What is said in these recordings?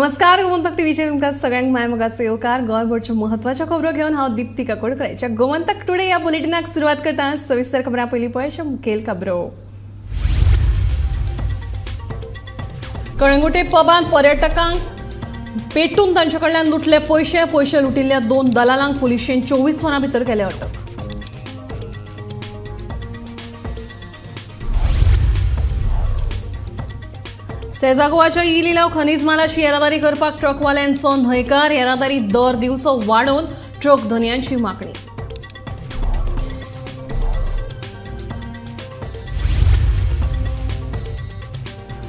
नमस्कार, गोमंतक टीव्हीचेर तुमकां सगळ्यांक माय मोगाचो येवकार। गोंयभरच्यो म्हत्वाच्यो खबरो घेवन हांव दीप्ती काकोडकराच्या गोमंतक टुडे ह्या बुलेटिनाक सुरवात करता। सविस्तर खबरां पयलीं पळय मुखेल खबरो। कळंगुटे पबांत पर्यटकांक पेटून तांचे कडल्यान लुटले पयशे। पयशे लुटिल्ल्या दोन दलालांक पुलिशेन 24 वरां भितर केले अटक। सेजागोवाच्या ई लिलाव खनीज मालाची येरादारी करपाक ट्रकवाल्यांचो न्हयकार। येरादारी दर दिवचो वाडोवन ट्रक धनयांची मागणी।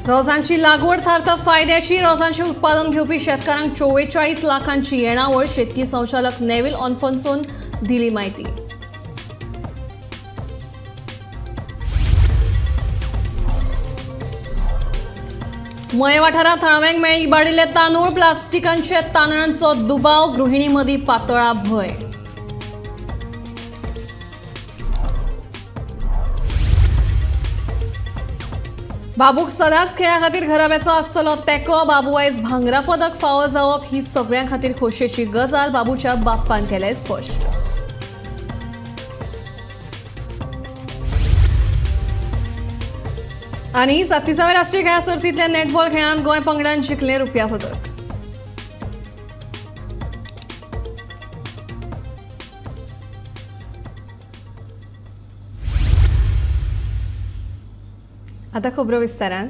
रोजांची लागवड थारता फायद्याची। रोजांचे उत्पादन घेवपी शेतकारांक 44 लाखांची येणावळ। शेतकी संचालक नेविल ऑन्फोन्सोन दिली म्हायती। मये वाठारांत थळाव्यांक मेळ्ळे इबाडिल्ले तांदूळ। प्लास्टिकांचे तांदळांचो दुबाव। गृहिणी मदीं पातळा भंय। बाबूक सदांच खेळा खातीर घराब्याचो आसतलो तेंको। बाबू आयज भांगरा पदक फावो जावप ही सगळ्यां खातीर खोशयेची गजाल। बाबूच्या बाप्पान केलें स्पश्ट। आनी 37व्या राष्ट्रीय खेळा सर्तींतल्या नेटबॉल खेळांत गोंय पंगडान जिखलें रुपया पदक। आता खबरो विस्तारान।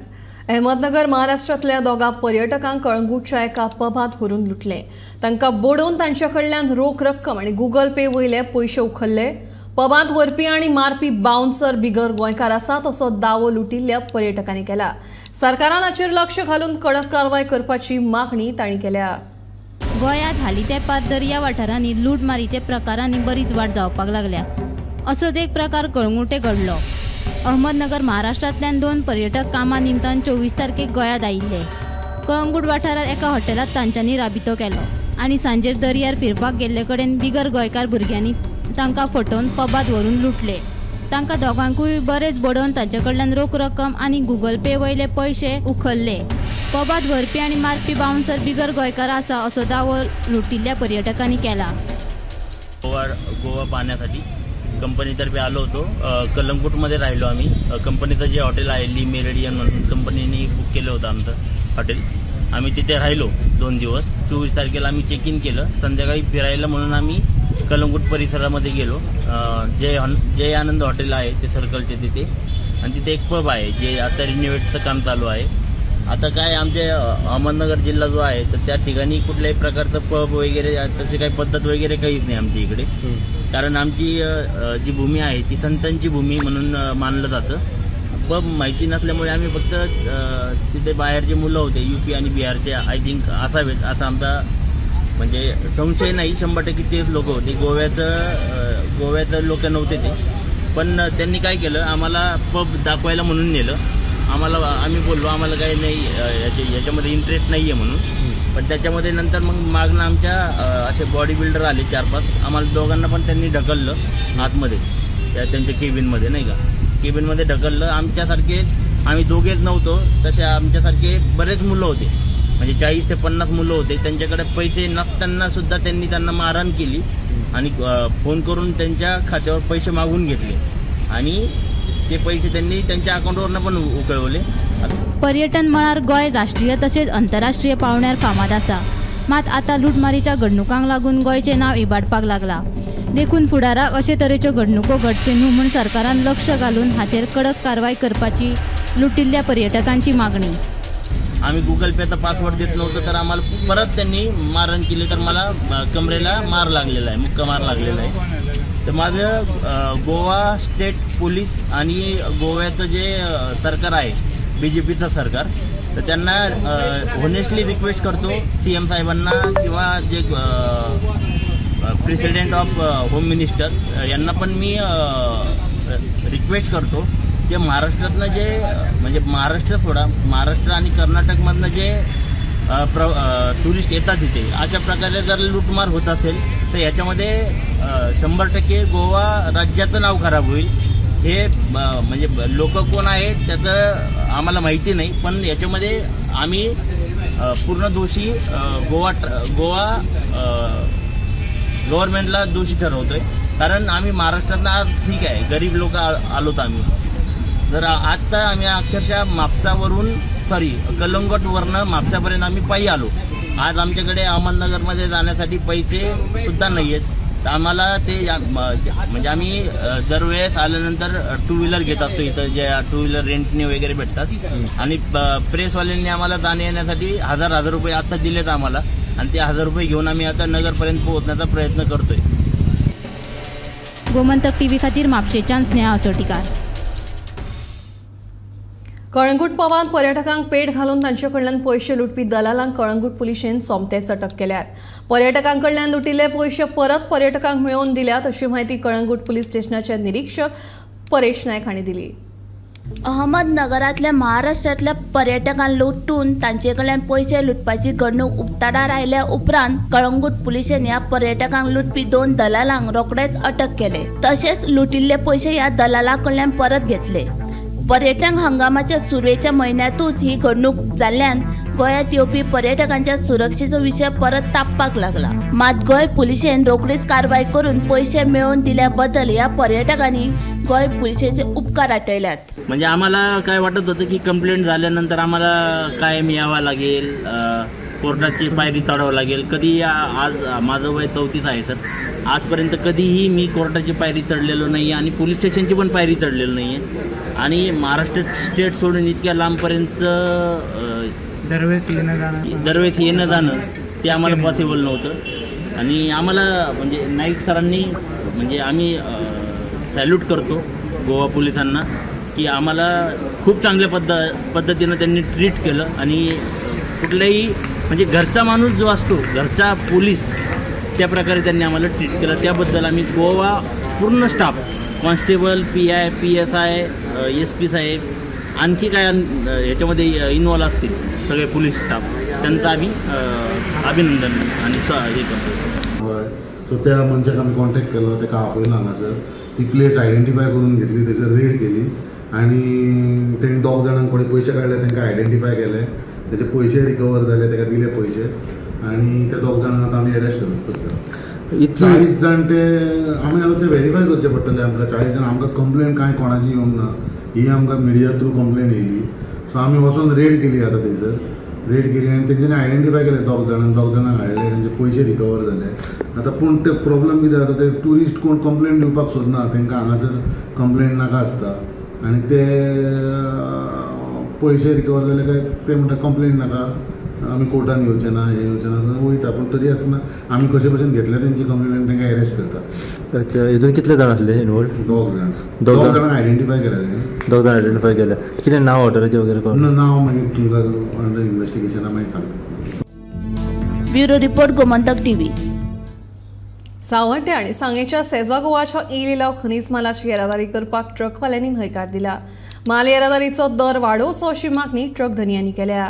अहमदनगर महाराष्ट्रांतल्या दोगा पर्यटकांक कळंगूटच्या एका पबांत व्हरून लुटले। तांकां बोडोवन तांच्या कडल्यान रोख रक्कम आनी गुगल पे वयले पयशे उखल्ले। पबांत व्हरपी आनी मारपी बाउन्सर बिगर गोंयकार आसात असो दावो लुटिल्ल्या पर्यटकांनी केला। सरकारान हाचेर लक्ष घालून कडक कारवाय करपाची मागणी तांणी केल्या। गोंयांत हालीं तेंपार दर्या वाठारांनी लूटमारीच्या प्रकारांनी बरीच वाड जावपाक लागल्या। असोच एक प्रकार कळंगूटे घडलो। अहमदनगर महाराष्ट्रांतल्यान दोन पर्यटक कामा निमतान 24 तारखेक गोंयांत आयिल्ले। कळंगूट वाठारांत एका हॉटेलांत तांच्यांनी राबितो केलो आनी सांजेर दर्यार फिरपाक गेल्ले कडेन बिगर गोंयकार भुरग्यांनी तांकां फटोवन पबांत व्हरून लुटले। तांकां दोगांकूय बरेच बडोवन तांचे कडल्यान रोख रक्कम आनी गुगल पे वयले पयशे उखल्ले। पबांत व्हरपी आनी मारपी बाउन्सर बिगर गोंयकार आसा असो दावो लुटिल्ल्या पर्यटकांनी केला। गोवा पाहण्यासाठी कंपनीतर्फे आलो होतो। कलंगूटमध्ये राहिलो आम्ही। कंपनीचं जे हॉटेल आहे ली मेरिडियन म्हणून कंपनीने बुक केलं होतं आमचं हॉटेल। आम्ही तिथे राहिलो 2 दिवस। 24 तारखेला आम्ही चेक इन केलं। संध्याकाळी फिरायला म्हणून आम्ही कलंगूट परिसरामध्ये गेलो। जय आनंद हॉटेल आहे ते सर्कलचे तिथे, आणि तिथे एक पब आहे जे आता रिनोव्हेटचं काम चालू आहे। आता काय आमच्या अहमदनगर जिल्हा जो आहे तर त्या ठिकाणी कुठल्याही प्रकारचं पब वगैरे तशी काही पद्धत वगैरे काहीच नाही आमच्या इकडे। कारण आमची जी भूमी आहे ती संतांची भूमी म्हणून मानलं जातं। पब माहिती नसल्यामुळे आम्ही फक्त तिथे बाहेरचे मुलं होते युपी आणि बिहारचे I think असावेत असा आमचा म्हणजे संशय नाही, 100% तेच लोक होते। गोव्याचं लोक नव्हते ते, पण त्यांनी काय केलं आम्हाला पब दाखवायला म्हणून नेलं। आम्हाला आम्ही बोललो आम्हाला काही नाही याच्यामध्ये इंटरेस्ट नाही आहे म्हणून, पण त्याच्यामध्ये नंतर मग मागणं आमच्या असे बॉडी बिल्डर आले 4-5, आम्हाला दोघांना पण त्यांनी ढकललं आतमध्ये त्यांच्या केबिनमध्ये, नाही का केबिनमध्ये ढकललं। आमच्यासारखे आम्ही दोघेच नव्हतो, तसे आमच्यासारखे बरेच मुलं होते, म्हणजे 40 ते 50 मुलं होते। त्यांच्याकडे पैसे नसताना सुद्धा त्यांनी त्यांना मारहाण केली आणि फोन करून त्यांच्या खात्यावर पैसे मागून घेतले आणि ते पैसे त्यांनी त्यांच्या अकाउंटवरनं पण उकळवले। पर्यटन मळार गोंय राष्ट्रीय तशेंच आंतरराष्ट्रीय पावण्यार फामाद आसा। मात आतां लुटमारीच्या घडणुकांक लागून गोंयचें नांव इबाडपाक लागलां। देखून फुडाराक अशे तरेच्यो घडणुको घडच्यो न्हू म्हूण सरकारान लक्ष घालून हाचेर कडक कारवाय करपाची लुटिल्ल्या पर्यटकांची मागणी। आम्ही गुगल पेचा पासवर्ड देत नव्हतो तर आम्हाला परत त्यांनी मारहाण केली, तर मला कमरेला मार लागलेला आहे, मुक्का मार लागलेला आहे। तर माझं गोवा स्टेट पोलीस आणि गोव्याचं जे सरकार आहे बीजेपीचं सरकार, तर त्यांना होनेस्टली रिक्वेस्ट करतो सीएम साहेबांना किंवा जे प्रेसिडेंट ऑफ होम मिनिस्टर यांना पण मी रिक्वेस्ट करतो जे महाराष्ट्रातनं जे म्हणजे महाराष्ट्र सोडा, महाराष्ट्र आणि कर्नाटकमधनं जे टुरिस्ट येतात तिथे अशा प्रकारे जर लूटमार होत असेल तर याच्यामध्ये 100% गोवा राज्याचं नाव खराब होईल। हे म्हणजे लोक कोण आहेत त्याचं आम्हाला माहिती नाही, पण याच्यामध्ये आम्ही पूर्ण दोषी गोवा गोवा गव्हर्नमेंटला दोषी ठरवतोय. कारण आम्ही महाराष्ट्रातनं ठीक आहे गरीब लोक आलोत आम्ही, तर आत्ता आम्ही अक्षरशः म्हापसावरून सॉरी कलंगटवरनं म्हापसापर्यंत आम्ही पायी आलो. आज आमच्याकडे अहमदनगरमध्ये जाण्यासाठी पैसे सुद्धा नाही आहेत. तर आम्हाला ते म्हणजे आम्ही दरवेळेस आल्यानंतर टू व्हीलर घेत असतो, इथं ज्या टू व्हीलर रेंटने वगैरे भेटतात. आणि प्रेसवाल्यांनी आम्हाला जाण्या येण्यासाठी 1000 रुपये आता दिलेत आम्हाला, आणि ते 1000 रुपये घेऊन आम्ही आता नगरपर्यंत पोहोचण्याचा प्रयत्न करतोय. गोमंतक टीव्ही खातीर म्हापशेच्यान स्नेहा असोटीकार. कळंगूट पवान पर्यटकांक पेट घालून तांचे कडल्यान पयशे लुटपी दलालांक कळंगूट पुलिशेन सोमतेच अटक केल्यात. पर्यटकांकडल्यान लुटिल्ले पयशे परत पर्यटकांक मेळोवन दिल्यात अशी म्हायती कळंगूट पुलीस स्टेशनाचे निरीक्षक परेश नायक हांणी दिली. अहमदनगरांतल्या महाराष्ट्रांतल्या पर्यटकांक लुटून तांचे कडल्यान पयशे लुटपाची घडणूक उक्ताडार आयल्या उपरांत कळंगूट पुलिशेन ह्या पर्यटकांक लुटपी 2 दलालांक रोखडेच अटक केले. तशेंच लुटिल्ले पयशे ह्या दलालां कडल्यान परत घेतले. पर्यटन हंगामाच्या सुरवेच्या म्हयन्यांतूच ही घडणूक जाल्ल्यान गोंयांत येवपी पर्यटकांच्या सुरक्षेचो विशय परत तापपाक लागला. मात गोंय पुलिशेन रोखडीच कारवाय करून पयशे मेळोवन दिल्या बद्दल ह्या पर्यटकांनी गोंय पुलिशेचे उपकार आटयल्यात. म्हणजे आम्हाला काय वाटत होतं की कंप्लेंट झाल्यानंतर आम्हाला कायम यावं लागेल, कोर्टाची पायरी चढावं लागेल. कधी आज माझं वय 34 आहे सर, आजपर्यंत कधीही मी कोर्टाची पायरी चढलेलो नाही आणि पोलीस स्टेशनची पण पायरी चढलेलो नाही आहे. आणि महाराष्ट्र स्टेट सोडून इतक्या लांबपर्यंत दरवेळेस येणं जाणं ते आम्हाला पॉसिबल नव्हतं. आणि आम्हाला म्हणजे नाईक सरांनी म्हणजे आम्ही सॅल्यूट करतो गोवा पोलिसांना की आम्हाला खूप चांगल्या पद्धतीनं त्यांनी ट्रीट केलं. आणि कुठल्याही म्हणजे घरचा माणूस जो असतो, घरचा पोलीस, त्या प्रकारे त्यांनी आम्हाला ट्रीट केलं. त्याबद्दल आम्ही गोवा पूर्ण staff, constable, PI, PSI, SP साहेब, आणखी काय याच्यामध्ये इन्वॉल्व असतील सगळे पोलीस स्टाफ, त्यांचं आम्ही अभिनंदन आणि हे करतो. हय, सो त्या मनशाक आमी कॉन्टॅक्ट केलो, ताका आपयलो हांगासर, ती प्लेस आयडेंटिफाय करून घेतली, थंयसर रेड केली आनी तेणी 2 जाणांक कोणी पयशे काडले तांकां आयडेंटिफाय केले, तेचे पयशे रिकवर जाले, ताका दिले पयशे आनी त्या 2 जाणांक आतां आमी अरेस्ट करतले. 40 जाण ते आमी आतां ते व्हेरीफाय करचे पडटले आमकां. 40 जाण आमकां कंप्लेन कांय कोणाची येवंक ना, ही आमकां मिडिया थ्रू कंप्लेन येयली. सो आमी वचोन रेड केली आतां थंयसर, रेड केली आनी तेंच्यांनी आयडेंटिफाय केले 2 जाणांक, 2 जाणांक हाडले, तेंचे पयशे रिकवर जाले. आतां पूण ते प्रॉब्लम कितें जाता, ते ट्युरिस्ट कोण कंप्लेन दिवपाक सोदना, तेंकां हांगासर कंप्लेन नाका आसता आनी ते पयशे रिकवर जाले काय ते म्हणटा कंप्लेन नाका, आमी कोर्टान येवचे ना, हें येवचें ना, वयता. पूण तरी आसतना आमी कशे भशेन घेतले तेंची कंप्लेन आनी तेंकां एरेस्ट करता. अच्छा, हितून कितले जाण आसले इनवॉल्व? 2 जाण. 2 जाणांक आयडेंटिफाय केल्या तेणी. 2 जाण आयडेंटिफाय केल्या. कितें नांव हॉटेलाचें वगैरे कळ्ळें? नांव मागीर तुमकां अंडर इन्वेस्टिगेशना मागीर सांगता. Bureau report, Gomantak TV. सावड्डे आनी सांगेच्या सेजा गोवाच्या ई लिलाव खनीज मालाची येरादारी करपाक ट्रकवाल्यांनी न्हयकार दिला. माल येरादारीचो दर वाडोवचो अशी मागणी ट्रक धनयांनी केल्या.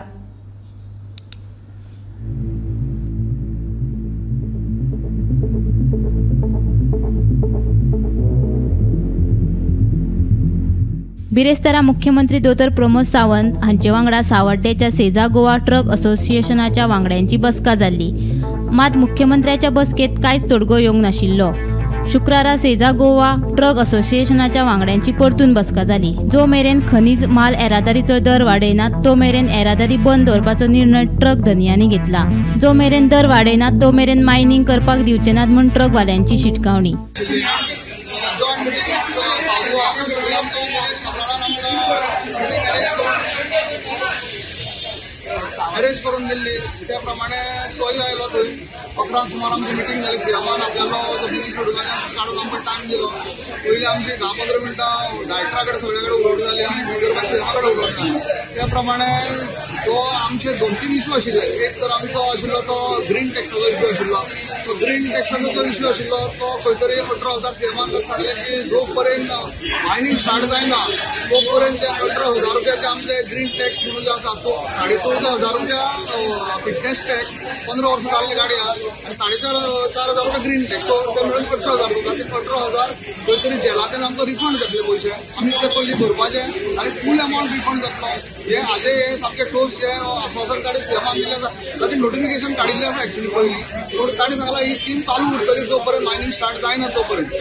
बिरेस्तारा मुख्यमंत्री दोतोर प्रमोद सावंत हांचे वांगडा सावड्डेच्या सेजा गोवा ट्रक असोसिएशनाच्या वांगड्यांची बसका जाल्ली. मात मुख्यमंत्र्याच्या बसकेत कांयच तोडगो येवंक नाशिल्लो. शुक्रारा सेजा गोवा ट्रक असोसिएशनाच्या वांगड्यांची परतून बसका जाली. जो मेरेन खनीज माल येरादारीचो दर वाडयनात तो मेरेन येरादारी बंद दवरपाचो निर्णय ट्रक धनयांनी घेतला. जो मेरेन दर वाडयनात तो मेरेन मायनिंग करपाक दिवचे नात म्हूण ट्रकवाल्यांची शिटकावणी. अरेंज करून दिल्ली त्या प्रमाणे तोय आयलो थंय 11 सुमार आमची मिटींग जाली. सीएमान आपल्यालो जो बिजी शेड्यूल काडून आमकां टायम दिलो. पयलीं आमची 10-15 मिनटां डायरेक्टरा कडेन सगळे कडेन उलोवणी जाली आनी भितर मागीर सीएमा कडेन उलोवणी जाली. त्या प्रमाणे जो आमचे 2-3 इशू आशिल्ले, एक तर आमचो आशिल्लो तो ग्रीन टॅक्साचो इशू आशिल्लो. तो ग्रीन टॅक्साचो जो इशू आशिल्लो तो खंय तरी 18,000 सीएमान ताका सांगलें की जो पर्यंत मायनींग स्टार्ट जायना तो पर्यंत ते 18,000 रुपयाचे आमचे ग्रीन टॅक्स म्हणून जे आसा 14,500 रुपया फिटनेस टॅक्स 15 वर्सां जाल्ले गाडी आनी 4,500 रुपया ग्रीन टॅक्स. सो ते मेळून 18,000 जाता. ते 18,000 खंय तरी जेलांतल्यान आमकां रिफंड जातले पयशे, आमी ते पयलीं भरपाचे आनी फूल अमावंट रिफंड जातलो. हे हाजे हे सामकें ठोस हे आस्वासन ताणें सीएमान दिल्लें आसा. ताचें नोटिफिकेशन काडिल्लें आसा एक्चुअली पयलीं, पूण ताणें सांगलां ही स्कीम चालू उरतली जो पर्यंत मायनींग स्टार्ट जायना तो पर्यंत.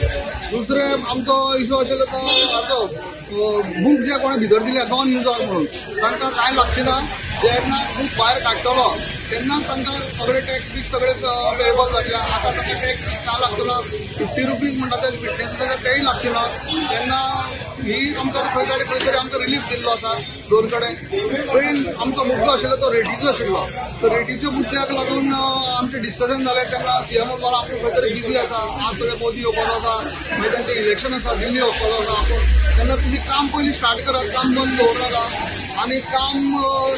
दुसरें आमचो इशू आशिल्लो तो हाचो बूक जे कोणें भितर दिल्या नॉन युजर म्हणून तांकां कांय लागचें ना. जेन्ना बूक भायर काडटलो तेन्नाच तांकां सगळे टॅक्स बीक्स सगळे पेएबल जातले. आतां तांकां टॅक्स बीक्स कांय लागचो ना. 50 रुपीज म्हणटा ते फिटनेस आसा तेय लागचे ना. तेन्ना ही आमकां खंय तरी खंय तरी आमकां रिलीफ दिल्लो आसा दोन कडेन. मेन आमचो मुद्दो आशिल्लो तो रेटीचो आशिल्लो. तर रेटीच्या मुद्द्याक लागून आमचें डिस्कशन जालें तेन्ना सीएम म्हणपाक आपूण खंय तरी बिजी आसा, आज सगळे मोदी येवपाचो आसा, मागीर तांचें इलेक्शन आसा, दिल्ली वचपाचो आसा आपूण, तेन्ना तुमी काम पयलीं स्टार्ट करात, काम बंद दवरूं नाका आनी काम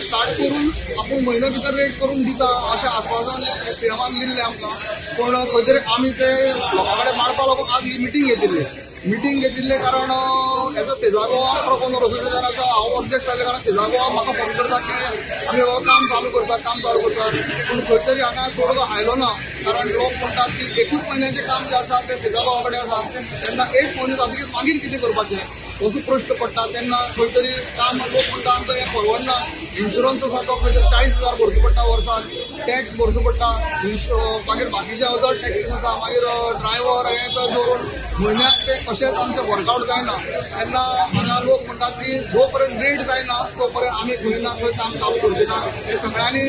स्टार्ट करून आपूण म्हयनो भितर रेट करून दिता अशें आस्वासन सीएमान दिल्लें आमकां. पूण खंय तरी आमी ते लोकां कडेन मांडपा लागून आज ही मिटींग घेतिल्ली. मिटींग घेतिल्ले कारण एज अ सेजा गोवा ट्रक ओनर असोसिएशनाचो हांव अध्यक्ष जाल्ले कारण सेजा गोवा म्हाका फोन करता की आमी बाबा काम चालू करता, काम चालू करता. पूण खंय तरी हांगा तोडगो आयलो ना, कारण लोक म्हणटात की एकूच म्हयन्याचें काम जें आसा तें सेजा गोवा कडेन आसा, तेन्ना एक म्हयनो जातकीच मागीर कितें करपाचें असो प्रश्न पडटा. तेन्ना खंय तरी काम लोक म्हणटा आमकां हें परवडना. इन्शुरन्स आसा तो खंय तरी 40,000 भरचो पडटा वर्साक, टॅक्स भरचो पडटा, मागीर बाकीचे अदर टॅक्सीस आसा, मागीर ड्रायव्हर हें तें दवरून म्हयन्याक ते कशेंच आमचें वर्कआवट जायना. तेन्ना हांगा लोक म्हणटात की जो पर्यंत रेट जायना तो पर्यंत आमी खंय ना खंय काम चालू करचें ना. हें सगळ्यांनी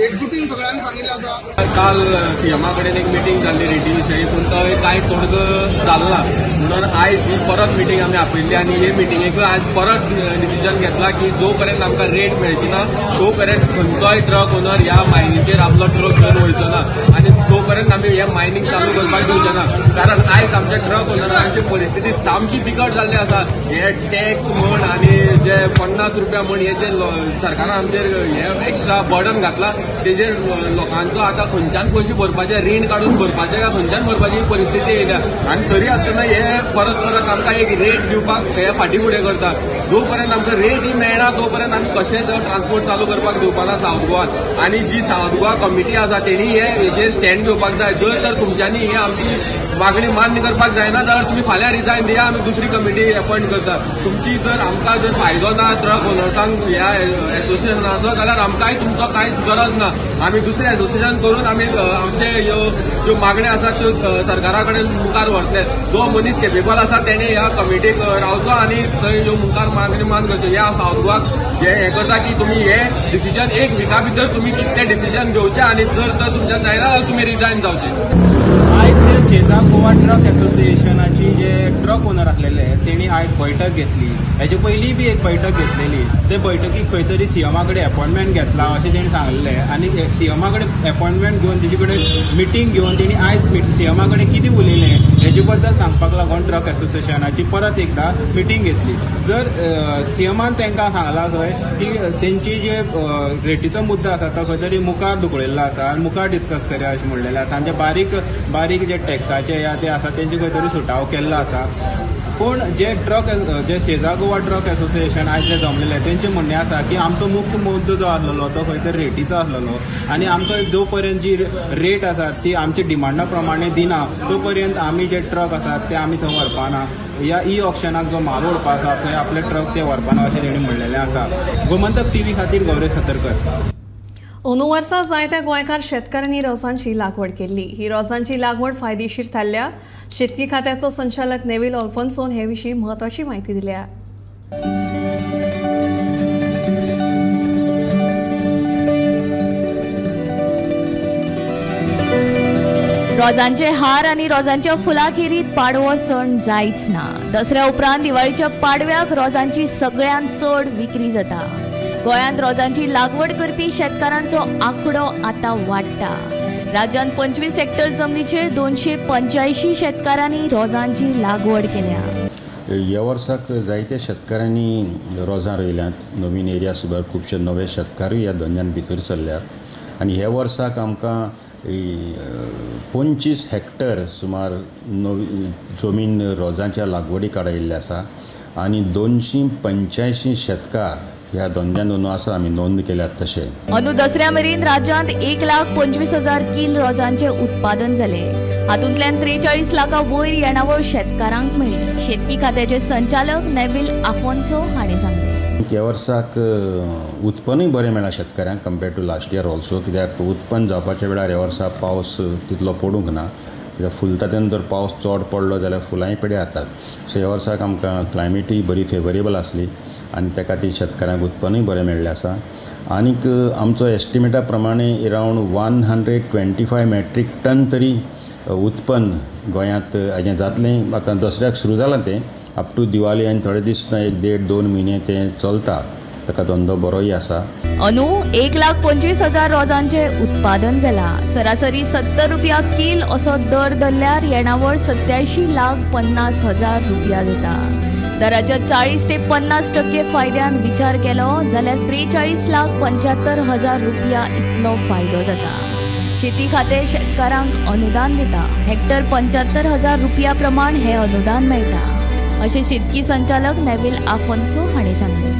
एकजुटीन सगळ्यांनी सांगिल्लें आसा. काल सीएमा कडेन एक मिटींग जाल्ली रेटी विशयी, पूण तो कांय तोडगो जालो ना म्हणून आयज ही परत मिटींग आमी आपयल्ली आनी हे मिटिंगेक आज परत डिसिजन घेतला की जो पर्यंत आमकां रेट मेळची ना तो पर्यंत खंयचोय ट्रक ओनर ह्या मायनीचेर आपलो ट्रक घेवन वयचो ना आनी तो पर्यंत आमी हे मायनींग चालू करपाक दिवचे ना. कारण आयज आमच्या ट्रक ओनरांची परिस्थिती सामकी बिकट जाल्ली आसा. हे टॅक्स म्हण आनी जे 50 रुपया म्हण हे जे सरकारान आमचेर हे एक्स्ट्रा बर्डन घातला तेजेर लोकांचो आतां खंयच्यान पयशे भरपाचे, रीण काडून भरपाचे काय खंयच्यान भरपाची परिस्थिती येयल्या. आनी तरी आसतना हे परत परत आमकां एक रेट दिवपाक हे फाटी फुडें करता. जो पर्यंत आमकां रेट ही मेळना तो पर्यंत आमी कशेंच ट्रान्सपोर्ट चालू करपाक दिवपाना सावथ गोवान. आनी जी सावथ गोवा कमिटी आसा तेणी हे हेजेर स्टँड घेवपाक जाय. जर तर तुमच्यांनी ही आमची मागणी मान्य करपाक जायना जाल्यार तुमी फाल्यां रिजायन दिया, आमी दुसरी कमिटी अपॉयंट करता. तुमची जर आमकां जर फायदो ना ट्रक ओनर्सांक ह्या एसोसिएशनाचो जाल्यार आमकांय तुमचो कांयच गरज ना. आमी दुसरें एसोसिएशन करून आमी आमचे ह्यो ज्यो मागण्यो आसात त्यो सरकारा कडेन मुखार व्हरतले. जो मनीस केपेबल आसा तेणे ह्या कमिटीक रावचो आनी थंय ह्यो मुखार मागणी मान करच्यो. ह्या सावथ गोवाक हे करता की तुमी हे डिसिजन एक विका भितर तुमी कितले डिसिजन घेवचे आनी जर तर तुमच्यान जायना जाल्यार तुमी रिजायन जावचे. आयज जे सेजा गोवा ट्रक एसोसिएशनाची जे ट्रक ओनर आसलेले तेणी आयज बैठक घेतली. हेजे पयलीं बी एक बैठक घेतलेली. ते बैठकीक खंय तरी सीएमा कडेन अपॉयंटमेंट घेतला अशें तेणी सांगलें आनी सीएमा कडेन अपॉयंटमेंट घेवन तेजे कडेन मिटींग घेवन तेणी आयज सीएमा कडेन कितें उलयलें हेजे बद्दल सांगपाक लागून ट्रक एसोसिएशनाची परत एकदां मिटींग घेतली. जर सीएमान तांकां सांगलां खंय की तेंची जे रेटीचो मुद्दो आसा तो खंय तरी मुखार धुकळिल्लो आसा आनी मुखार डिस्कस करया अशें म्हणलेलें आसा आनी जे बारीक बारीक जे टॅक्साचे या ते आसा तेंचे खंय तरी सुटाव केल्लो आसा. पूण जे ट्रक जे सेजा गोवा ट्रक एसोसिएशन आयज जे जमलेले तेंचें म्हणणें आसा की आमचो मुख्य मुद्दो जो आसलेलो तो खंय तरी रेटीचो आसलेलो आनी आमकां जो पर्यंत जी रेट आसा ती आमच्या डिमांडा प्रमाणे दिना तो पर्यंत आमी जे ट्रक आसात ते आमी थंय व्हरपाना या ई ऑक्शनाक जो म्हाल व्हरपा आसा थंय आपले ट्रक ते व्हरपाना अशें तेणी म्हणलेलें आसा. गोमंतक टीव्ही खातीर गौरेश सतरकर. अंदू वर्सा जायत्या गोंयकार शेतकारांनी रोजांची लागवड केल्ली. ही रोजांची लागवड फायदेशीर थारल्या. शेतकी खात्याचो संचालक नेविल अल्फोन्सोन हे विशीं म्हत्वाची म्हायती दिल्या. रोजांचे हार आनी रोजांच्या फुलां खेरीत पाडवो सण जायच ना. दसऱ्या उपरांत दिवाळीच्या पाडव्याक रोजांची सगळ्यांत चड विक्री जाता. गोंयांत रोजांची लागवड करपी शेतकारांचो आंकडो आतां वाडटा. राज्यांत 25 हेक्टर जमनीचेर 285 शेतकारांनी रोजांची लागवड केल्या. ह्या वर्साक जायत्या शेतकारांनी रोजां रोयल्यांत. नवीन एरिया सुद्दां खुबशे नवे शेतकारूय ह्या धंद्यान भितर सरल्यात आनी ह्या वर्साक आमकां 25 हेक्टर सुमार नवी जमीन रोजांच्या लागवडी काडयल्ली आसा आनी 285 शेतकार ह्या धंद्यान अंदू आसा आमी नोंद केल्यात तशें. अंदू दसऱ्या मेरेन राज्यांत 1,25,000 कील रोजांचें उत्पादन जालें. हातूंतल्यान 43 लाखां वयर येणावळ शेतकारांक मेळ्ळी. शेतकी खात्याचे संचालक नेविल आफोन्सो हांणी सांगलें, ह्या वर्साक उत्पन्नूय बरें मेळ्ळां शेतकाऱ्यांक compared to last year also. कित्याक उत्पन्न जावपाच्या वेळार ह्या वर्सा पावस तितलो पडूंक ना. कित्याक फुलता तेन्ना जर पावस चड पडलो जाल्यार फुलांय पेड्यार जातात. सो ह्या वर्साक आमकां क्लायमेटूय बरी फेवरेबल आसली आनी त्या खातीर शेतकाऱ्यांक उत्पन्नूय बरें मेळ्ळें आसा. आनीक आमचो एस्टिमेटा प्रमाणे अरावंड 125 मेट्रीक टन तरी उत्पन्न गोंयांत हेजें जातलें. आतां दसऱ्याक सुरू जालां तें, अप टू दिवाळी आनी थोडे दीस सुद्दां 1-1.5-2 म्हयने तें चलता. ताका धंदो बरोय आसा. अंदू 1,25,000 रोजांचें उत्पादन जालां. सरासरी 70 रुपया कील असो दर धरल्यार येणावळ 87,50,000 रुपया जाता. दराच्या 40 ते 50% फायद्यान विचार केलो जाल्यार 43,75,000 रुपया इतलो फायदो जाता. शेती खातें शेतकारांक अनुदान दिता. हेक्टर 75,000 रुपया प्रमाण हें अनुदान मेळटा अशें शेतकी संचालक नेविल आफोन्सो हांणी सांगलें.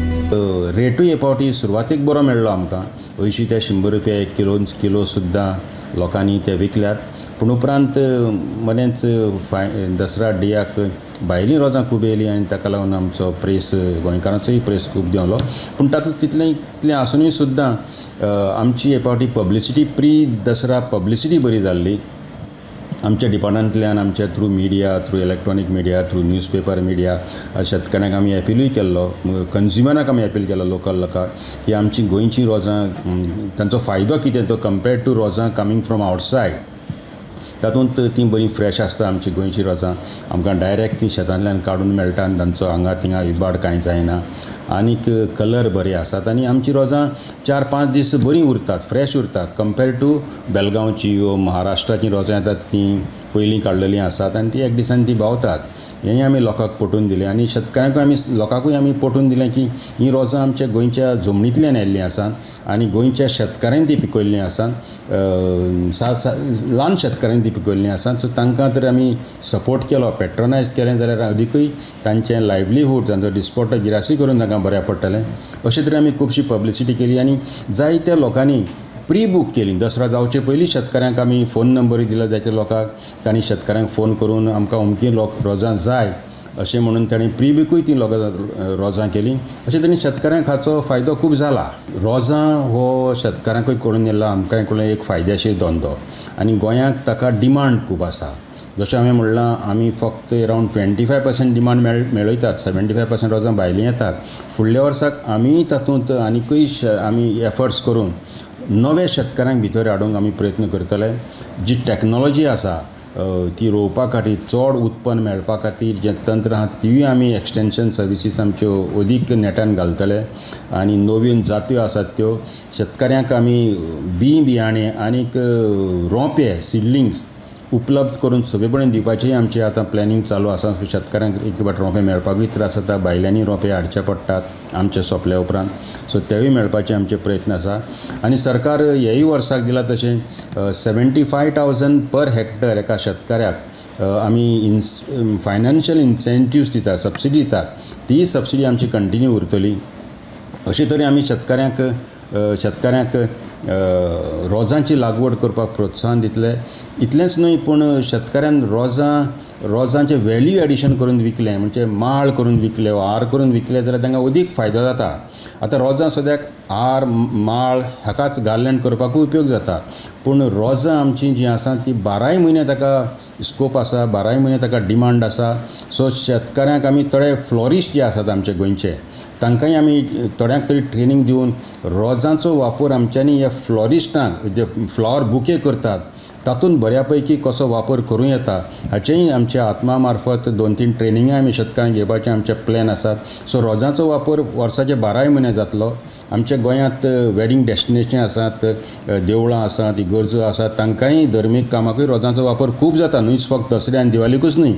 रेटूय हे फावटी सुरवातीक बरो मेळ्ळो आमकां, 80 ते 100 रुपया एक किलो सुद्दां लोकांनी ते विकल्यात. पूण उपरांत मदेंच दसरा डेयाक भायलीं रोजां खूब येयलीं आनी ताका लागून आमचो प्रेस गोंयकारांचोय प्रेस खूब देंवलो. पूण तातूंत तितलें तितलें आसुनूय सुद्दां आमची हे फावटी पब्लिसिटी प्री दसरा पब्लिसिटी बरी जाल्ली. आमच्या डिपार्टमेंटांतल्यान आमच्या through media, through electronic media, through newspaper media शेतकाऱ्यांक आमी एपिलूय केल्लो, कंज्युमराक आमी एपील केलो, लोकल लोकांक की आमची गोंयची रोजां तांचो फायदो कितें तो कंपेर्ड टू रोजां कमींग फ्रॉम आवटसायड. तातूंत तीं बरीं फ्रेश आसता आमची गोंयची रोजां, आमकां डायरेक्ट तीं शेतांतल्यान काडून मेळटा आनी तांचो हांगा थिंगा इबाड कांय जायना आनीक कलर बरे आसात आनी आमची रोजां 4-5 दीस बरीं उरतात, फ्रेश उरतात कंपेर्ड टू बेलगांवची वो महाराष्ट्राचीं रोजां येतात तीं पयलीं काडलेलीं आसात आनी ती एक दिसान तीं भावतात. हेंय आमी लोकांक पटोवन दिलें आनी शेतकाऱ्यांकूय आमी लोकांकूय आमी पटोवन दिलें की हीं रोजां आमच्या गोंयच्या जमनींतल्यान आयिल्लीं आसात आनी गोंयच्या शेतकाऱ्यांनी तीं पिकयल्लीं आसात, ल्हान शेतकाऱ्यांनी तीं पिकयल्लीं आसात. सो तांकां तर आमी सपोर्ट केलो, पेट्रोनायज केलें जाल्यार अदिकूय तांचें लायवलीहूड, तांचो डिस्पोर्ट गिरासी करून तांकां बऱ्याक पडटलें. अशे तरेन आमी खुबशी पब्लिसिटी केली आनी जायत्या लोकांनी प्री बूक केली. दसरा जावचे पयलीं शेतकाऱ्यांक आमी फोन नंबरूय दिलो जायत्या लोकांक, तांणी शेतकाऱ्यांक फोन करून आमकां अमकी लोक रोजां जाय अशें म्हणून तांणी प्री बुकूय ती लोकां रोजां केली. अशें तरेन शेतकाऱ्यांक हाचो फायदो खूब जाला. रोजां हो शेतकाऱ्यांकूय कळून येयला, आमकांय कळून एक फायदेशीर धंदो आनी गोंयांक ताका डिमांड खूब आसा. जशें हांवें म्हणलां आमी फक्त अरावंड 25% डिमांड मेळयतात, 75% रोजां भायलीं येतात. फुडल्या वर्साक आमी तातूंत आनिकूय आमी एफर्ट्स करून नवे शेतकाऱ्यांक भितर हाडूंक आमी प्रयत्न करतले. जी टॅक्नोलॉजी आसा ती रोवपा खातीर चड उत्पन्न मेळपा खातीर जें तंत्र आसा तिवूय आमी एक्सटेंशन सर्विसीस आमच्यो अदीक नेटान घालतले आनी नव्यो जात्यो आसात त्यो शेतकाऱ्यांक आमी बीं बियाणे आनीक रोंपे सिडलिंग्स उपलब्ध करून सगळे दिवपाचें आमचें आतां प्लॅनिंग चालू आसा. शेतकाऱ्यांक एक फावट रोंपे मेळपाकूय त्रास जाता, भायल्यांनी रोंपे हाडचे पडटात आमचे सोंपल्या उपरांत, सो तेवूय मेळपाचे आमचे प्रयत्न आसा. आनी सरकार ह्याय वर्साक दिला तशें 75,000 पर हेक्टर एका शेतकाऱ्याक आमी फायनान्शियल इन्सेंटिव्स दितात, सबसिडी दितात, ती सबसिडी आमची कंटिन्यू उरतली. अशे तरेन आमी शेतकाऱ्यांक रोजांची लागवड करपाक प्रोत्साहन दितले. इतलेंच न्हय पूण शेतकाऱ्यान रोजांचें व्हॅल्यू एडिशन करून विकलें म्हणजे माळ करून विकले वा हार करून विकले जाल्यार तांकां अदीक फायदो जाता. आतां रोजां सद्याक हार माळ हाकाच गार्लँड करपाकूय उपयोग जाता, पूण रोजां आमचीं जीं आसा तीं 12 म्हयने ताका स्कोप आसा, 12 म्हयने ताका डिमांड आसा. सो शेतकाऱ्यांक आमी थोडे फ्लॉरिस्ट जे आसात आमचे गोंयचे तांकांय आमी थोड्यांक तरी ट्रेनींग दिवन रोजांचो वापर आमच्यांनी ह्या फ्लॉरिस्टांक जे फ्लॉवर बुके करतात तातूंत बऱ्या पैकी कसो वापर करूं येता हाचेंय आमच्या आत्मा मार्फत 2-3 ट्रेनिंगां आमी शेतकाऱ्यांक घेवपाचे आमचे प्लॅन आसात. सो रोजांचो वापर वर्साचे 12 म्हयने जातलो. आमच्या गोंयांत वेडींग डेस्टिनेशन आसात, देवळां आसात, इगर्जो आसात, तांकांय धर्मीक कामाकूय रोजांचो वापर खूब जाता, न्हूच फक्त दसऱ्या आनी दिवाळीकूच न्हय.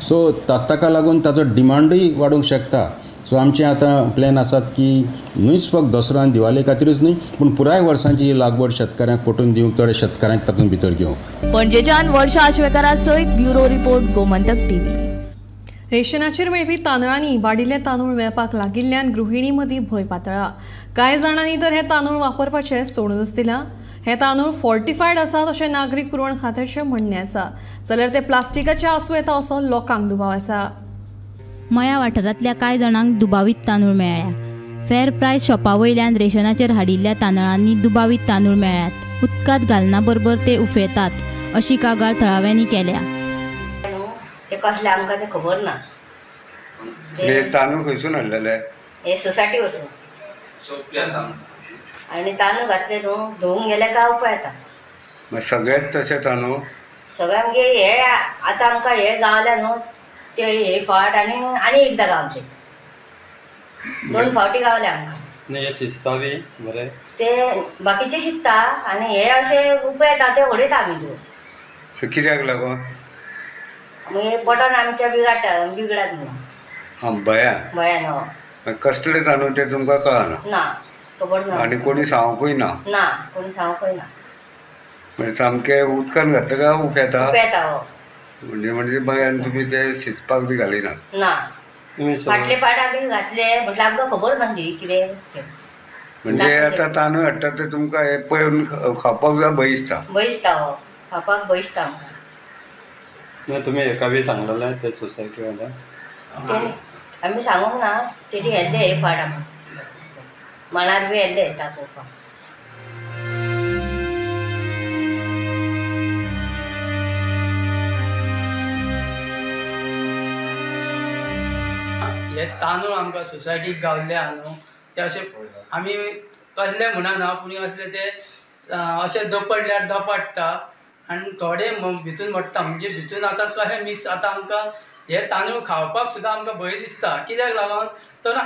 सो ताका लागून ताचो डिमांडूय वाडूंक शकता. सो आमचे आतां प्लॅन आसात की न्हूच फक्त दसरो आनी दिवाळे खातीरूच न्हय पूण पुराय वर्सांची ही लागवड शेतकाऱ्यांक पटोवन दिवंक, थोड्या शेतकाऱ्यांक तातूंत भितर घेवंक. पणजेच्यान वर्षा आश्वेकरा सयत ब्युरो रिपोर्ट, गोमंतक टीव्ही. रेशनाचेर मेळपी तांदळांनी इबाडिल्ले तांदूळ मेळपाक लागिल्ल्यान गृहिणी मदीं भंय पातळ्ळा. कांय जाणांनी तर हे तांदूळ वापरपाचे सोडूनच दिला. हे तांदूळ फॉर्टिफायड आसात अशें नागरीक पुरवण खात्याचें म्हणणें आसा, जाल्यार ते प्लास्टिकाचे आसूं येता असो लोकांक दुबाव आसा. मया वाठारांतल्या कांय जाणांक दुबावीत तांदूळ मेळ्ळ्या. फेर प्रायस शॉपा वयल्यान रेशनाचेर हाडिल्ल्या तांदळांनी दुबावीत तांदूळ मेळ्ळ्यात. उदकांत घालना बरोबर ते उफेतात अशी कागाळ थळाव्यांनी केल्या. ते कसले आमकां ते खबर ना. हे तांदूळ खंयसून हाडलेले? हे सोसायटी वचून. आनी तांदूळ घातले न्हू धुवूंक गेले काय उपाय येता. सगळेच तशे तांदूळ? सगळे आमगे हे आतां आमकां हे गावल्या न्हू ते हे फावट आनी आनी एकदां गावले, 2 फावटी गावले आमकां. हे शिजता बी बरें? ते बाकीचे शिजता आनी हे अशे उपाय येता ते उडयता आमी धुवून. कित्याक लागून? मागीर पोटान आमच्या बिगाडटा, बिगडात म्हणून. भयान? भयान हो. कसले तांदूळ ते तुमकां कळना? ना, खबर ना. आनी कोणी सांगूंकूय ना? ना, कोणी सांगूंकूय ना. म्हणजे सामके उदकान घातले काय उफेता? उफेता हो. म्हणजे म्हणजे भयान तुमी ते शिजपाक बी घालिना? ना, फाटले पाट आमी घातले म्हटल्यार आमकां खबर ना कितें तें. म्हणजे आतां तांदूळ हाडटा ते तुमकां हे पळोवन खावपाक जाय भंय दिसता? भंय दिसता हो, खावपाक भंय दिसता आमकां. तुमी हेका बी सांगलेलें ते सोसायटी वाल्या? आमी सांगूंक ना, तेणी येल्ले हे फाट आमकां मणार बी येल्ले दाखोवपाक. हे तांदूळ आमकां सोसायटीक गावल्ले आहा न्हू ते अशे आमी कसले म्हणना, पूण असले ते अशे दपडल्यार दपडटा आनी थोडे भितून मोडटा. म्हणजे भितून आतां कशें मिक्स, आतां आमकां हे तांदूळ खावपाक सुद्दां आमकां भंय दिसता. कित्याक लागून तर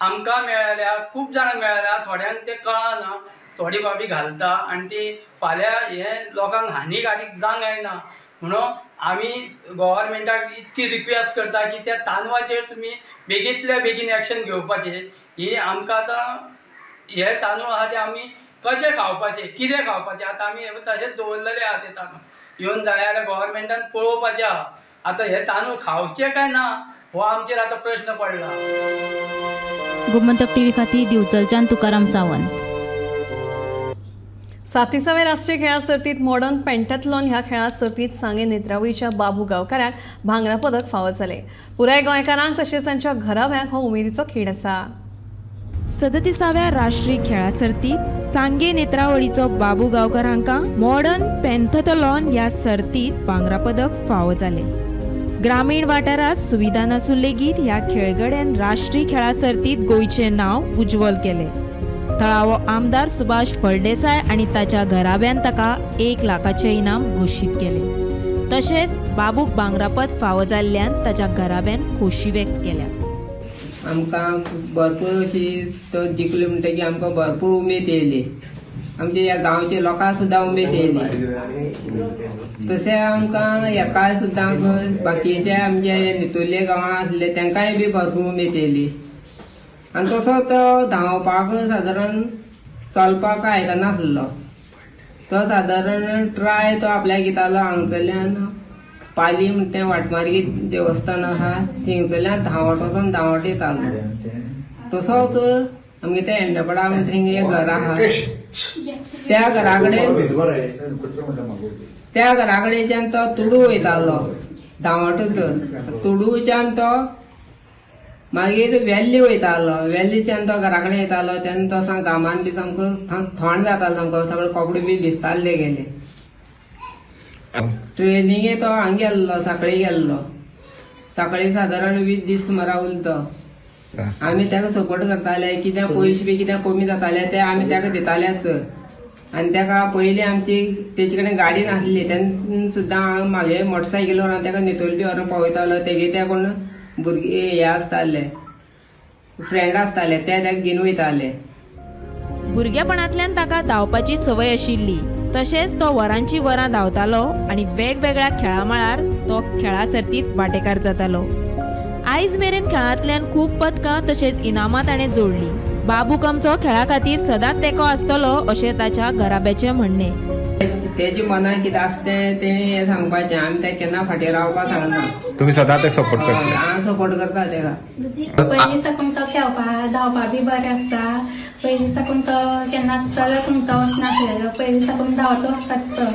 आमकां मेळ्ळ्या, खूब जाणांक मेळ्ळ्या, थोड्यांक ते कळना, थोडी बाबी घालता आनी ती फाल्यां हे लोकांक हानिकारक जावंक जायना म्हणून आमी गव्हर्मेंटाक इतकी रिक्वेस्ट करता की त्या तांदळाचेर तुमी बेगींतल्या बेगीन एक्शन घेवपाचें. ही आमकां आतां हे तांदूळ आहा ते आमी कशें खावपाचें, कितें खावपाचें, आतां आमी तशेंच दवरलेले आहा ते तांदूळ. येवन जाय जाल्यार गव्हर्मेंटान पळोवपाचें आहा आतां हे तांदूळ खावचे काय ना हो आमचेर आतां प्रश्न पडला. गोमंतक टीव्ही खातीर दिवचलच्यान तुकाराम सावंत. 37व्या राष्ट्रीय खेळां सर्तीत मॉडर्न पेंटॅथलॉन ह्या खेळां सर्तीत सांगें नेत्रावळीच्या बाबू गांवकाराक भांगरा पदक फावो जालें. पुराय गोंयकारांक तशेंच तांच्या घराब्यांक हो उमेदीचो खेळ आसा. 37व्या राष्ट्रीय खेळां सर्तीत सांगे नेत्रावळीचो बाबू गांवकर हांकां मॉडर्न पेंथॅथलॉन ह्या सर्तीत भांगरा पदक फावो जालें. ग्रामीण वाठारांत सुविधा नासून लेगीत ह्या खेळगड्यान राष्ट्रीय खेळां सर्तीत गोंयचें नांव उज्ज्वल केलें. थळावो आमदार सुभाष फळदेसाय आनी ताच्या घराब्यान ताका 1 लाखाचें इनाम घोशीत केलें. तशेंच बाबूक भांगरा पद फावो जाल्ल्यान ताच्या घराब्यान खोशी व्यक्त केल्या. आमकां भरपूर अशी तो जिखलो म्हणटकीर आमकां भरपूर उमेद येयली. आमच्या ह्या गांवच्या लोकांक सुद्दां उमेद येयली. तशें आमकां हेका सुद्दां बाकीच्या आमच्या नितुल्ले गांवां आसले तांकांय बी भरपूर उमेद येयली. आनी तसो तो धांवपाक सादारण चलपाक आयकनासलो. तो सादारण ट्राय तो आपल्याक घेतालो. हांगसरल्यान पाली म्हणटा तें वाटमार्गी देवस्थान आसा थिंगसरल्यान धांवट वचोन धांवट येतालो. तसोच आमगे ते एंडपडा म्हणटा थिंग एक घर आसा, त्या घरा कडेच्यान तो तुडू वयतालो धांवटच. तुडूच्यान तो मागीर वेल्ली वयतालो, वेल्लीच्यान तो घरा कडेन येतालो. तेन्ना तो सामको घामान बी सामको थंड जातालो, सामको सगळे कपडे बी भिजताले तेगेले. ट्रेनिंगे तो हांगा गेल्लो, साखळी गेल्लो. साखळी सादारण 20 दीस सुमारा उरलो तो. आमी ताका सपोर्ट करताले, कित्याक पयशे बी कित्याक कमी जाताले ते आमी ताका दितालेच. आनी ताका पयलीं आमची तेचे कडेन गाडी नासली तेन्ना सुद्दां हांव म्हागे मोटरसायकल व्हरोन ताका नितोली बी व्हरोन पावयतालो. तेगे ते कोण भुरगे हे आसताले, फ्रेंड आसताले, ते ताका घेवन वयताले. भुरगेपणांतल्यान ताका धांवपाची संवय आशिल्ली. तशेंच तो वरांची वरां धांवतालो आनी वेगवेगळ्या खेळां मळार तो खेळां सर्तीत वांटेकार जातालो. आयज मेरेन खेळांतल्यान खूब पदकां तशेंच इनामां ताणें जोडलीं. बाबूक आमचो खेळा खातीर सदांच तेंको आसतलो अशें ताच्या घराब्याचें म्हणणें. तेजे मनाक कितें आसा तें तेणी हें सांगपाचें, आमी तेका केन्ना फाटीं रावपाक सांगना. तुमी सदांच तेका सपोर्ट करता? हांव सपोर्ट करता तेका. पयलीं साकून तो खेळपा धांवपा बी बरें आसा. पयलीं साकून तो केन्ना चलत उमतो वचनासलेलो, पयलीं साकून धांवत वचता तो.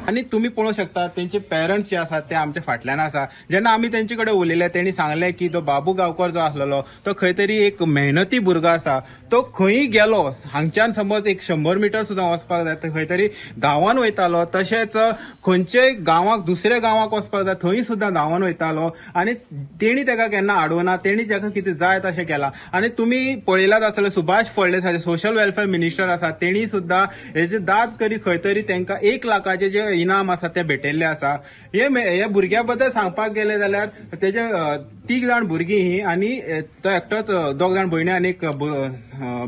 आनी तुमी पळोवंक शकता तेंचे पेरंट्स जे आसात ते आमच्या फाटल्यान आसा. जेन्ना आमी तेंचे कडेन उलयले तेणी सांगलें की तो बाबू गांवकर जो आसलेलो तो खंय तरी एक मेहनती भुरगो आसा. तो खंयी गेलो हांगच्यान समज एक 100 मिटर सुद्दां वचपाक जाय खंय तरी धांवन वयतालो, तशेंच खंयच्याय गांवाक दुसऱ्या गांवाक वचपाक जाय थंय सुद्दां धांवन वयतालो आनी तेणी तेका केन्ना आडवना, तेणी तेका कितें जाय तशें केलां. आनी तुमी पळयलात आसतलें Subhash Phaldesai social welfare minister आसा, तेणी सुद्दां हेजे दाद करी खंय तरी तेंकां 1 लाखाचे जे इनाम आसा ते भेटयल्ले आसा. हे भुरग्या बद्दल सांगपाक गेले जाल्यार तेजे 3 जाण भुरगीं ही आनी तो एकटोच, 2 जाण भयणी आनी एक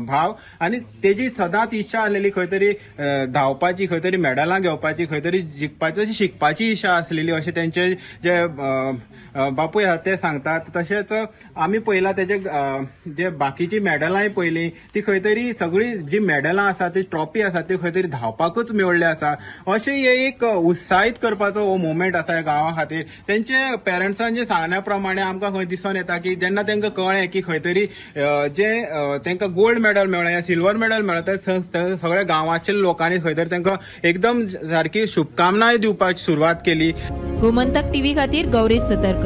भाव. आनी तेजी सदांच इच्छा आसलेली खंय तरी धांवपाची, खंय तरी मेडलां घेवपाची, खंय तरी जिखपाची, अशी शिकपाची इच्छा आसलेली अशें तेंचे जे बापूय आसा ते सांगतात. तशेंच आमी पळयलां तेजे जे बाकीची मेडलांय पळयली ती खंय तरी सगळी जी मेडलां आसा ती ट्रॉफी आसा ती खंय तरी धांवपाकूच मेळ्ळी आसा. अशें हे एक उत्साहीत करपाचो हो मुवमेंट आसा ह्या गांवा खातीर. तेंचे पेरंट्सांचे सांगण्या प्रमाणे आमकां खंय दिसून येता की जेन्ना तांकां कळ्ळें की खंय तरी जे तांकां गोल्ड मेडल मेळ्ळें या सिल्वर मेडल मेळ्ळें सगळ्या गांवाच्या लोकांनी खंय तरी तांकां एकदम सारकी शुभकामनाय दिवपाची सुरवात केली. गोमंतक टीव्ही खातीर गौरेश सतरकर.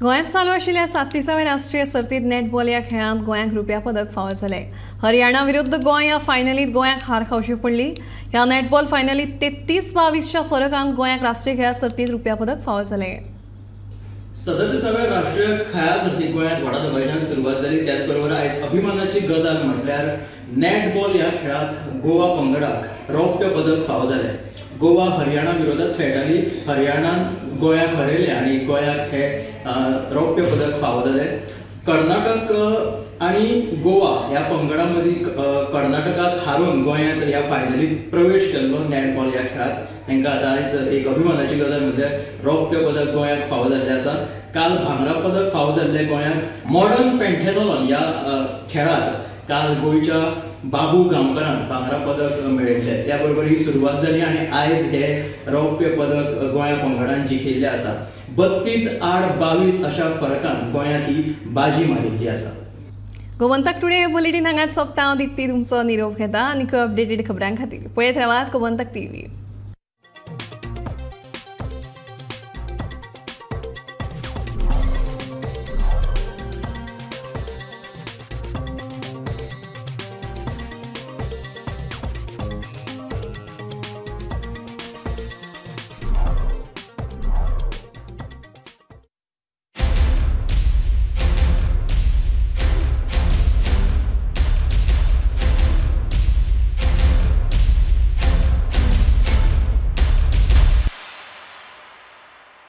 गोंयांत चालू आशिल्ल्या 37व्या राष्ट्रीय सर्तीत नॅटबॉल ह्या खेळांत गोंयांक रुप्या पदक फावो जालें. हरियाणा विरुद्ध गोंय ह्या फायनलीत गोंयांक हार खावची पडली. ह्या नॅटबॉल फायनलीत 33-22च्या फरकान गोंयांक राष्ट्रीय खेळा सर्तीत रुप्या पदक फावो जालें. 37व्या राष्ट्रीय खेळा सर्तीत गोंयांत व्हडा दबाज्यान सुरवात जाली. त्याचबरोबर आयज अभिमानाची गजाल म्हटल्यार नॅटबॉल ह्या खेळांत गोवा पंगडाक रौप्य पदक फावो जालें. गोवा हरियाणा विरोधात खेळटाली, हरियाणान गोंयाक हरयलें आनी गोंयाक हे रौप्य पदक फावो जालें. कर्नाटक आनी गोवा ह्या पंगडां मदीं कर्नाटकाक हारोवन गोंयांत ह्या फायनलीत प्रवेश केल्लो नॅटबॉल ह्या खेळांत. तांकां आतां आयज एक अभिमानाची गजाल म्हळ्यार रौप्य पदक गोंयाक फावो जाल्लें आसा. काल भांगरा पदक फावो जाल्लें गोंयाक मॉडर्न पेंटेथॉलॉन ह्या खेळांत काल गोंयच्या बाबू गांवकरान भांगरा पदक मेळयल्लें. त्या बरोबर ही सुरवात जाली आनी आयज हे रौप्य पदक गोंया पंगडान जिखिल्लें आसा. 32-22 अशा फरकान गोंयांत ही बाजी मारिल्ली आसा. गोमंतक टुडे हे बुलेटीन हांगाच सोंपता. हांव दीप्ती तुमचो निरोप घेता आनी अपडेटेड खबरां खातीर पळयत रावात गोमंतक टीव्ही.